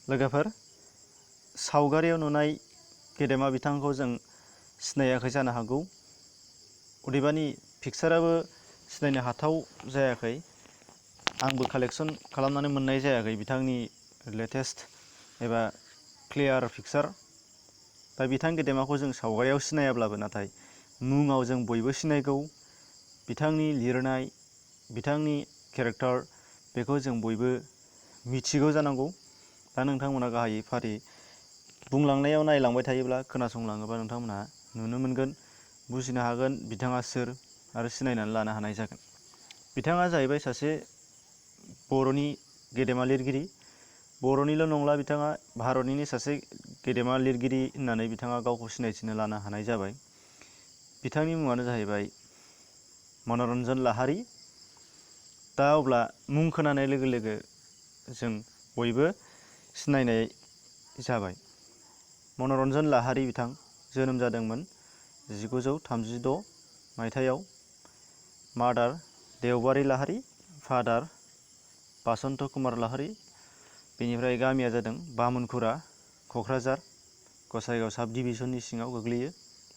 लोगोफोर सावगारियाव नुनाय गेदेमा बिथांखौ जों सिनायाखै जानो हागौ, अदेबानि पिक्साराबो सिनायनो हाथाव जायाखै। आंबो कालेक्सन खालामनानै मोननाय जायाखै बिथांनि लेटेस्ट एबा क्लियार पिक्सार। दा बिथां गेदेमाखौ जों सावगारियाव सिनायाब्लाबो नाथाय मुङाव जों बयबो सिनायगौ। बिथांनि लिरनाय, बिथांनि केरेक्टार बेखौ जों बयबो मिथिगौ जानांगौ। दा नोंथांमोना गाहायै फारि बुंलांनायाव नायलांबाय थायोब्ला, खोनासंलाङोबा नोंथांमोनहा नुनो मोनगोन, बुजिनो हागोन बिथाङा सोर आरो सिनायनानै लानो हानाय जागोन। बिथाङा जाहैबाय सासे बर'नि गेदेमा लिरगिरि। बर'निल' नंला, बिथाङा भारतनिनो सासे गेदेमा लिरगिरि होननानै बिथाङा गावखौ सिनायथिनो लानो हानाय जाबाय। बिथांनि मुङानो जाहैबाय मनरन्जन लाहारी। दा अब्ला मुं खोनानाय लोगो लोगो जों बयबो सिनायनाय जाबाय। मनरन्जन लाहारी बिथां जोनोम जादोंमोन 1936 मायथाइयाव। मादार देवबारी लाहारी, फादार बासन्त कुमार लाहारी। बेनिफ्राय गामिया जादों बामोनखुरा, क'क्राझार गसाइगाव साब डिभिजननि सिङाव गोग्लैयो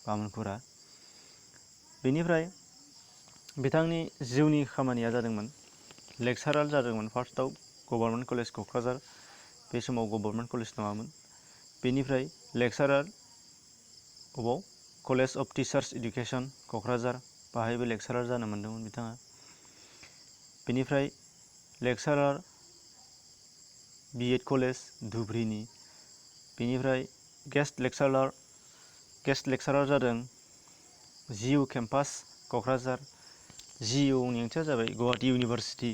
बामोनखुरा। बेनिफ्राय बिथांनि जिउनि खामानिया जादोंमोन लेक्सारार जादोंमोन फार्स्टआव गभर्नमेन्ट कलेज क'क्राझार। बे समाव गभर्नमेन्ट कलेज नङामोन। बेनिफ्राय लेक्सारार अबाव college of teachers education Kokrajhar, बाहायबो लेक्सारार जानो मोन्दोंमोन बिथाङा। बेनिफ्राय लेक्सारार बिएड कलेज धुब्रीनि। बेनिफ्राय गेस्ट लेक्सारार जादों जिइउ केम्पास क'क्राझार। जिइउनि ओंथिया जाबाय गुवाहाटी इउनिभारसिटि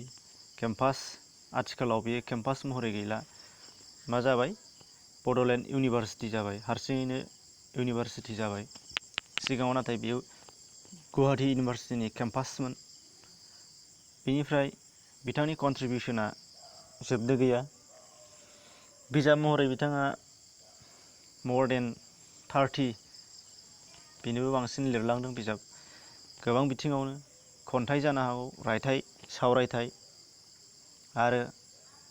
केम्पास। आथिखालाव बे केम्पास महरै गैला, मा जाबाय बड'लेण्ड इउनिभारसिटि जाबाय, हारसिङैनो इउनिभारसिटि जाबाय। सिगाङाव नाथाय बेयो गुवाहाटी इउनिभारसिटिनि केम्पासमोन। बेनिफ्राय बिथांनि कन्ट्रिबिउसना जोबनो गैया। बिजाब महरै बिथाङा मर देन 30 बेनिबो बांसिन लिरलांदों बिजाब। गोबां बिथिङावनो खन्थाइ जानो हागौ, रायथाइ, सावरायथाइ आरो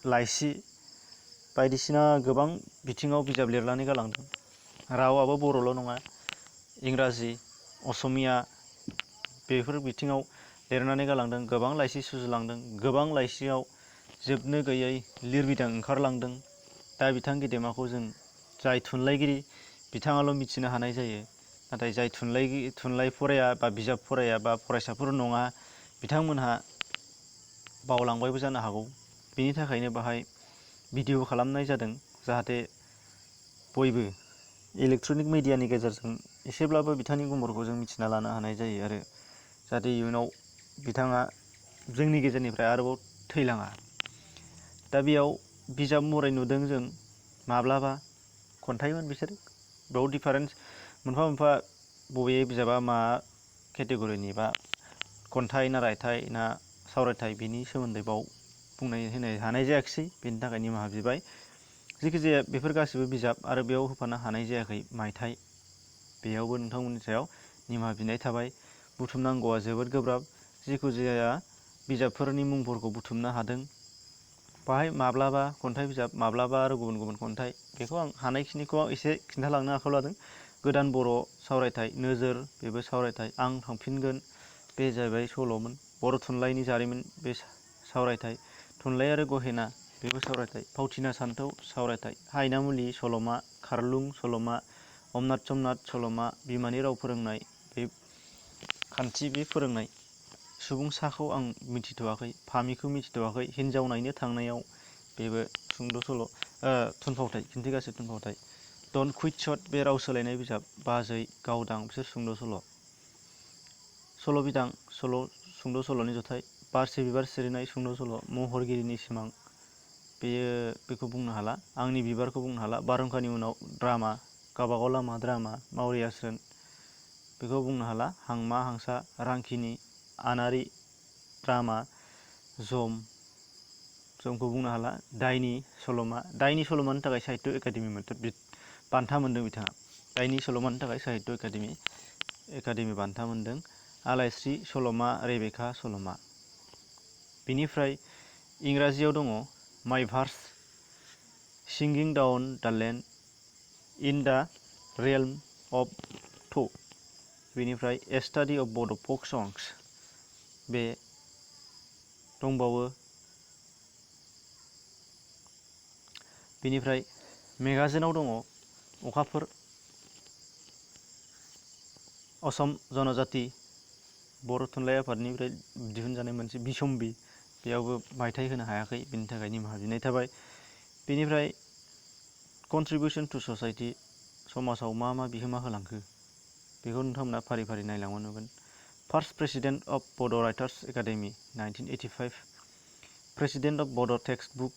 लाइसि बायदिसिना गोबां बिथिङाव बिजाब लिरनानै गालांदों। रावाबो बर'ल' नङा, इंराजि, असमिया बेफोर बिथिङाव लिरनानै गालांदों। गोबां लाइसि सुजुलांदों, गोबां लाइसियाव जोबनो गैयै लिरबिदां ओंखारलांदों। दा बिथां गेदेमाखौ जों जाय थुनलाइगिरि बिथाङाल' मिथिनो हानाय जायो। नाथाय जाय थुनलाइ फराया बा बिजाब फराया बा फरायसाफोर नङा, बिथांमोनहा बावलांबायबो जानो हागौ। बेनि थाखायनो बाहाय भिडिअ खालामनाय जादों, जाहाथे बयबो इलेक्ट्रनिक मिडियानि गेजेरजों एसेब्लाबो बिथांनि गुमुरखौ जों मिथिना लानो हानाय जायो आरो जाहाथे इयुनाव बिथाङा जोंनि गेजेरनिफ्राय आरोबाव थैलाङा। दा बेयाव बिजाब महरै नुदों जों माब्लाबा खन्थाइमोन बिसोरो। बेयाव डिफारेन्स मोनफा मोनफा बबे बिजाबा मा केटेगरिनि बा खन्थाइ ना रायथाइ ना सावरायथाइ बेनि सोमोन्दै बाव होनो हानाय जायाखिसै, बेनि थाखाय निमाहा बिबाय। जेखिजाया बेफोर गासिबो बिजाब आरो बेयाव होफानो हानाय जायाखै मायथाइ, बेयावबो नोंथांमोननि सायाव निमाहा बिनाय थाबाय। बुथुमनांगौआ जोबोद गोब्राब। जिखु जाया बिजाबफोरनि मुंफोरखौ बुथुमनो हादों। बाहाय माब्लाबा खन्थाइ बिजाब, माब्लाबा आरो गुबुन गुबुन खन्थाइ, बेखौ आं हानायखिनिखौ एसे खिन्थालांनो आखायाव लादों। गोदान बर' सावरायथाइ नोजोर, बेबो सावरायथाइ। आं थांफिनगोन, बे जाहैबाय सल'मोन। बर' थुनलाइनि जारिमिन, बे सावरायथाइ। थुनलाइ आरो गहेना, बेबो सावरायथाइ। फावथिना सान्थौ, सावरायथाइ। हायनामुलि सल'मा, खारलुं सल'मा, अमनाथ समनाथ सल'मा, बिमानि राव फोरोंनाय, बे खान्थि, बे फोरोंनाय। सुबुंसाखौ आं मिथिथ'वाखै, फामिखौ मिथिथ'वाखै। हिन्जाव नायनो थांनायाव, बेबो सुंद' सल', थुनफावथाइ, खिन्थिगासे थुनफावथाइ। डन कुइटसट, बे राव सोलायनाय बिजाब। बाजै, गावदां, बिसोर सुंद' सल'। सल' बिदां, सुंद' सल'नि जथाइ। बारसे बिबार सिरिनाय, सुंद' सल'। महरगिरिनि सिमां, बेखौ बुंनो हाला। आंनि बिबारखौ बुंनो हाला। बारहुंखानि उनाव, ड्रामा। गावबागाव लामा, ड्रामा। मावरि आस्रोन, बेखौ बुंनो हाला। हांमा हांसा, रांखिनि, आनारि, ड्रामा। जमखौ बुंनो हाला। दायनि सल'मा, दायनि सल'मानि थाखाय साहित्य एकाडेमि बान्था मोन्दों बिथाङा। दायनि सल'मानि थाखाय साहित्य एकाडेमि बान्था मोन्दों। आलायस्रि सल'मा, रेबेका सल'मा। बेनिफ्राय इंराजियाव दङ माइ भार्स, सिंगिं डाउन द land in the realm of थ बेनिफ्राय ए स्टाडि अफ बड' फक संग्स बे दंबावो बेनिफ्राय मेगाजिनाव दङ अखाफोर असम जनजाति बर' थुनलाइ आफादनिफ्राय दिहुनजानाय मोनसे बिसम्बि बेयावबो मायथाइ होनो हायाखै बेनि थाखाय निमाहा बिनाय थाबाय। बेनिफ्राय कन्ट्रिबिउसन टु ससाइटि समाजाव मा मा बिहोमा होलांखो बेखौ नोंथांमोना फारि फारि नायलांबा नुगोन। First president of Bodo' writers academy 1985 president of Bodo' textbook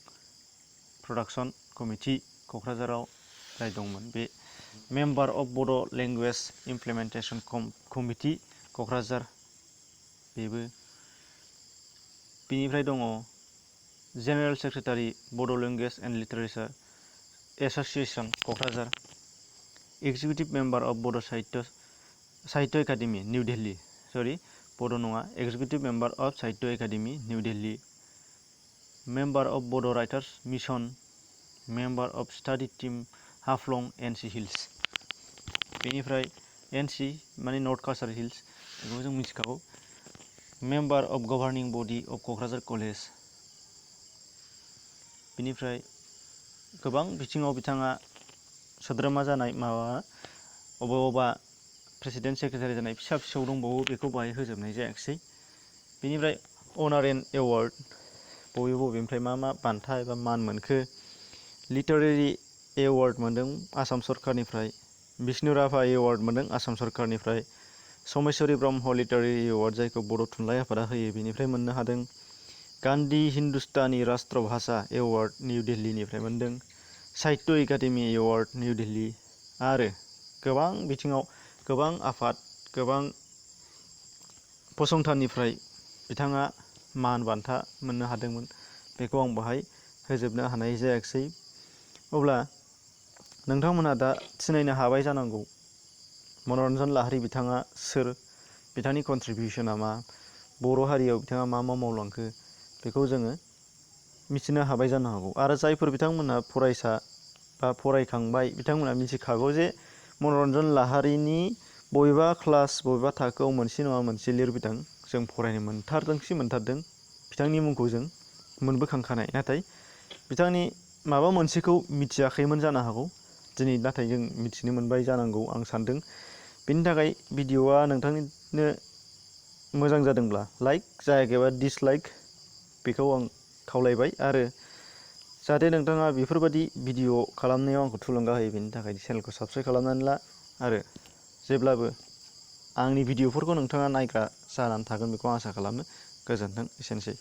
production committee क'क्राझाराव जाय दंमोन बे member of Bodo' language implementation committee Kokrajhar बेबो बेनिफ्राय दङ general secretary Bodo' language and literature association Kokrajhar executive member of Bodo' Sahitya academy New Delhi Bodo' नङा executive member of Sahitya academy New Delhi member of Bodo' writers mission member of study team Haflong NC Hills बेनिफ्राय एनसि माने North Cachar Hills बेखौ जों मिथिखागौ member of governing body of Kokrajhar college बेनिफ्राय गोबां बिथिङाव बिथाङा सोद्रोमा जानाय माबा अबा प्रेसिडेन्ट सेक्रेटारि जानाय फिसा फिसौ दंबावो बेखौ बाहाय होजोबनाय जायाखिसै। बेनिफ्राय अनारेन एवार्ड बबेनिफ्राय मा मा बान्था एबा मान मोनखो लिटारेरि एवार्ड मोनदों आसाम सरकारनिफ्राय बिष्णु राभा एवार्ड मोनदों आसाम सरकारनिफ्राय समेश्वरी ब्रह्म लिटारेरि एवार्ड जायखौ बर' थुनलाइ आफादा होयो बेनिफ्राय मोननो हादों गान्धी हिन्दुस्तानी राष्ट्र भाषा एवार्ड निउ दिल्लीनिफ्राय मोनदों साहित्य एकाडेमि एवार्ड निउ दिल्ली आरो गोबां बिथिङाव गोबां आफाद गोबां फसंथाननिफ्राय बिथाङा मान बान्था मोननो हादोंमोन बेखौ आं बाहाय होजोबनो हानाय जायाखिसै। अब्ला नोंथांमोनहा दा सिनायनो हाबाय जानांगौ मनरन्जन लाहारी बिथाङा सोर बिथांनि कन्ट्रिबिउसना मा बर' हारियाव बिथाङा मा मा मावलांखो बेखौ जोङो मिथिनो हाबाय जानो हागौ आरो जायफोर बिथांमोनहा फरायसा बा फरायखांबाय बिथांमोनहा मिथिखागौ जे मनरन्जन लाहारीनि बबेबा क्लास बबेबा थाखोआव मोनसे नङा मोनसे लिरबिदां जों फरायनो मोनथारदों बिथांनि मुंखौ जों मोनबोखांखानाय नाथाय बिथांनि माबा मोनसेखौ मिथियाखैमोन जानो हागौ दिनै नाथाय जों मिथिनो मोनबाय जानांगौ आं सानदों। बेनि थाखाय भिडिअ'आ नोंथांनो मोजां जादोंब्ला लाइक जायाखैबा डिसलाइक बेखौ आं खावलायबाय आरो जाहाथे नोंथाङा बेफोरबादि भिडिअ' खालामनायाव आंखौ थुलुंगा होयो बेनि थाखाय चेनेलखौ साबस्क्राइब खालामनानै ला आरो जेब्लाबो आंनि भिडिअ'फोरखौ नोंथाङा नायग्रा जानानै थागोन बेखौ आसा खालामो। गोजोन्थों एसेनोसै।